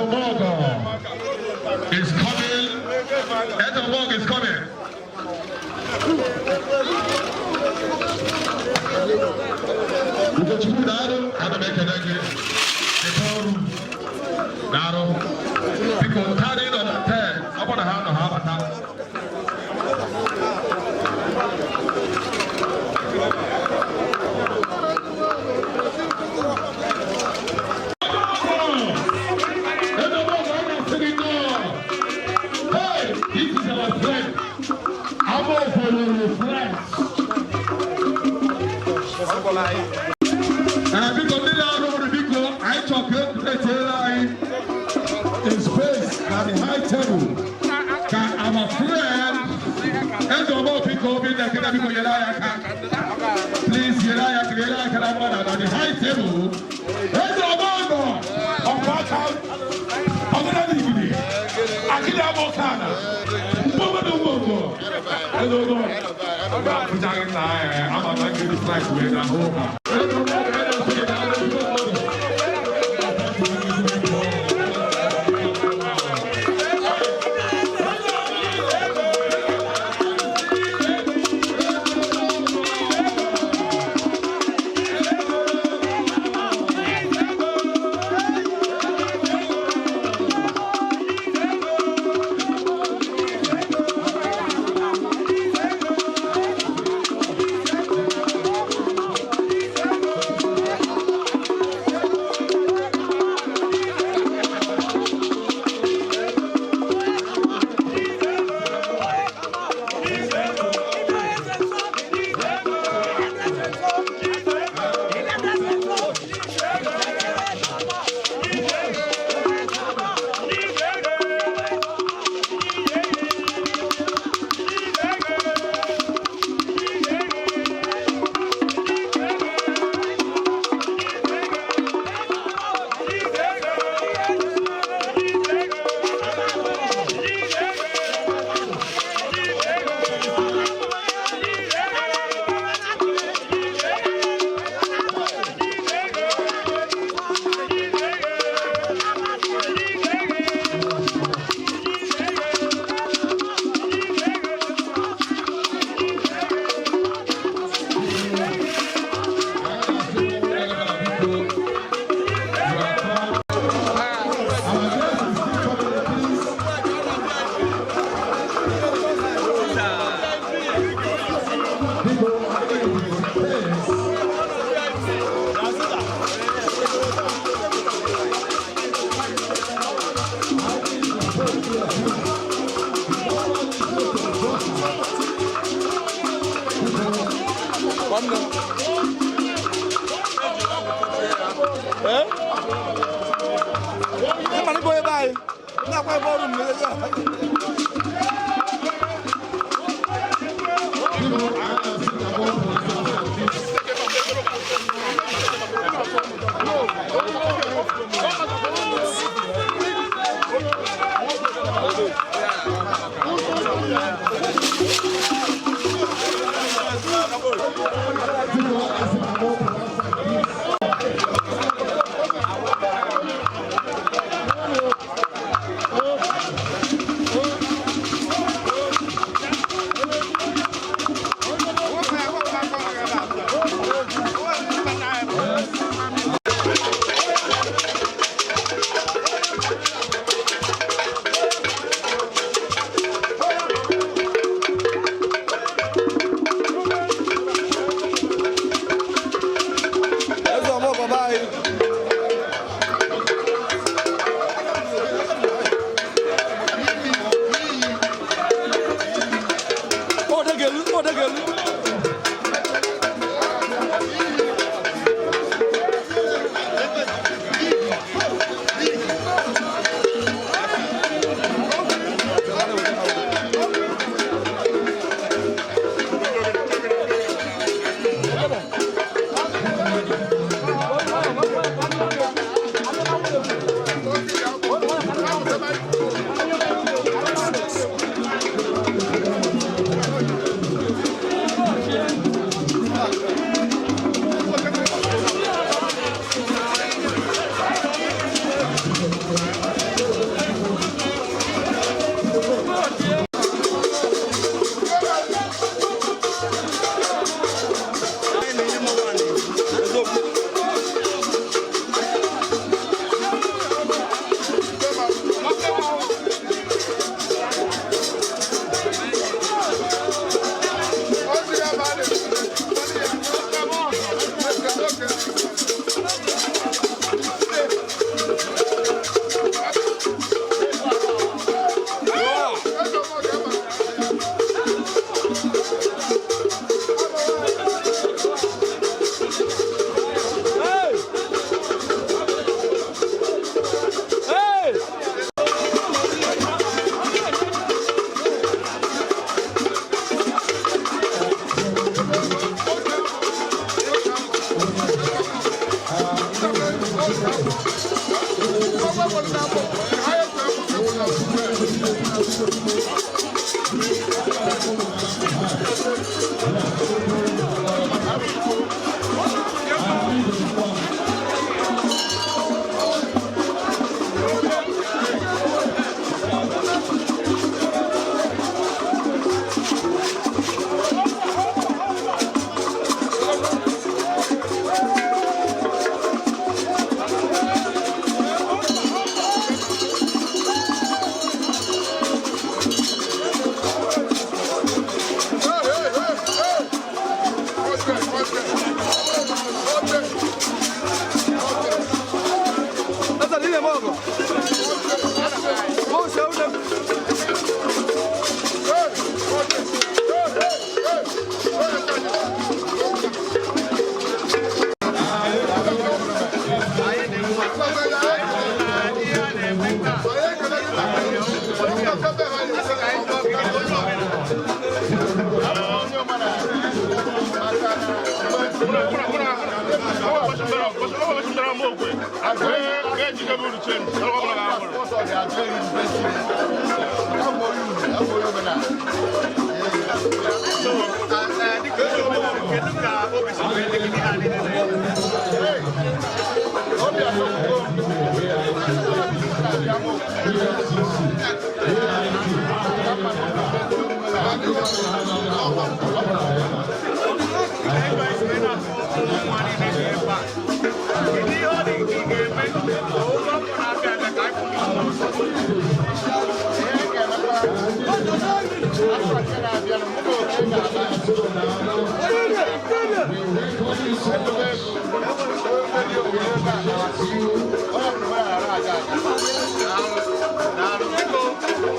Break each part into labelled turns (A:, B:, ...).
A: Omogo is coming. Eze Omogo is coming. Ugochukwu, daalụ, ana m ekele gị. Ete ọrụ, daalụ. Biko, karị nọ na 10, ọ bụrụ na ha nọ, ha abata. Eze Omogo, ọ na-asị gị nnọọ. Hey, this is our friend. Amo for friends. Ee, biko, ndị na-arụ ọrụ, biko, anyị chọrọ ka e create anyị a space na the high table ka our friend Eze Ọmọ, biko, obi na ekele, biko nyere anyị aka. Please, nyere anyị aka, nyere anyị aka na mmadụ na the high table. Eze Ọmọ nọ ọkwa aka ọgana n'igidi akịrị ama ọka na mgbogo mgbogo. Eze Ọmọ ọ ga-afụchaghị nna ya ama na nkiri flight wee na hụ ha. Eze Ọmọ ga-ede na ezigbo mmadụ. Our guest is still coming, please. People, I need space. I need space here, please.
B: Nwanne ee, ịma na ịbụ ebe anyị na-akwa ebe ọrụ m.
A: People, I am sitting above please. People, I am sitting above, please.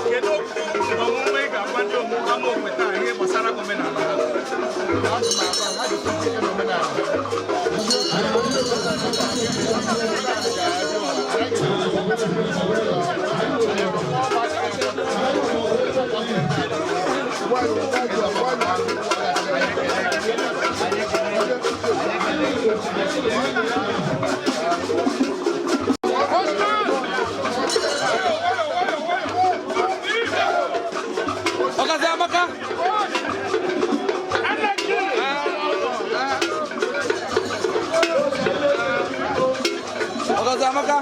C: Kedu okwu omume ị ga-agwa ndị Amaokwe taa ihe gbasara omenala ha?
D: Ọgazi amaka. Ọgazi amaka.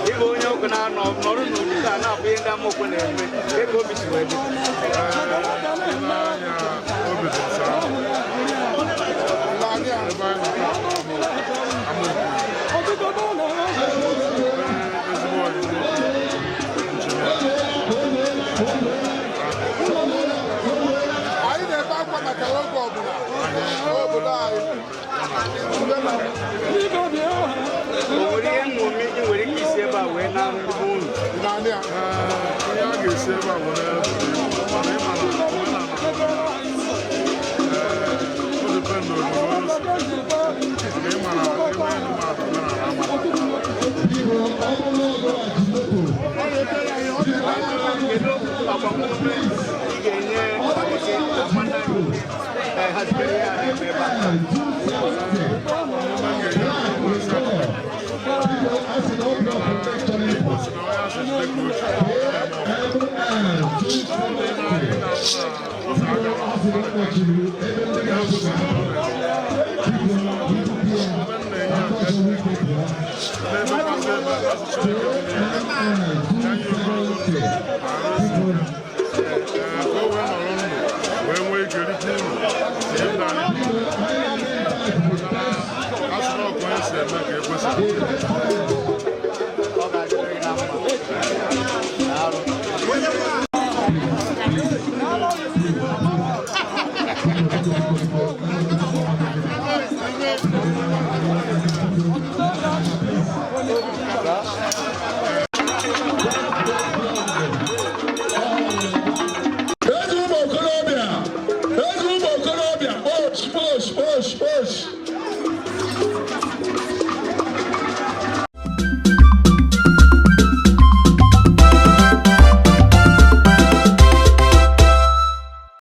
C: Ịbụ onye ọkụ na-anọ nọrọ n'otu a na-abụ ihe ndị Amaokwe na-eme, ka obi si wee dị.
E: Obi dị nsọ ebe anyị nọ taa, ezigbo ọyị
B: Anyị na-ebe akwa maka oge ọbụla obodo anyị.
C: O nwere ihe nṅomi ị nwere ike isi ebe a wee na ndị be unu?
B: Naanị ya.
E: Ihe a ga-esi ebe a were mana ịma na omenala, ọ depend obodo onye si, maka ịma na ebe anyị mmadụ omenala amara.
C: Kedu agbamume ị ga-enye gị nwanne anyị nwoke haziri ihe a na-eme ebe a?
E: Igbo si na onye asị jide ka uche ụzọ agara na-emekwasị ebe a asị Chineke dị n'elu ya nye ogologo ndụ arụ isi ike, ka o wee nọrọ ndụ wee nwee ike rite uru ihe ndị anyị, maka na asị na ọkụ onye si eme ka ekwesịrị.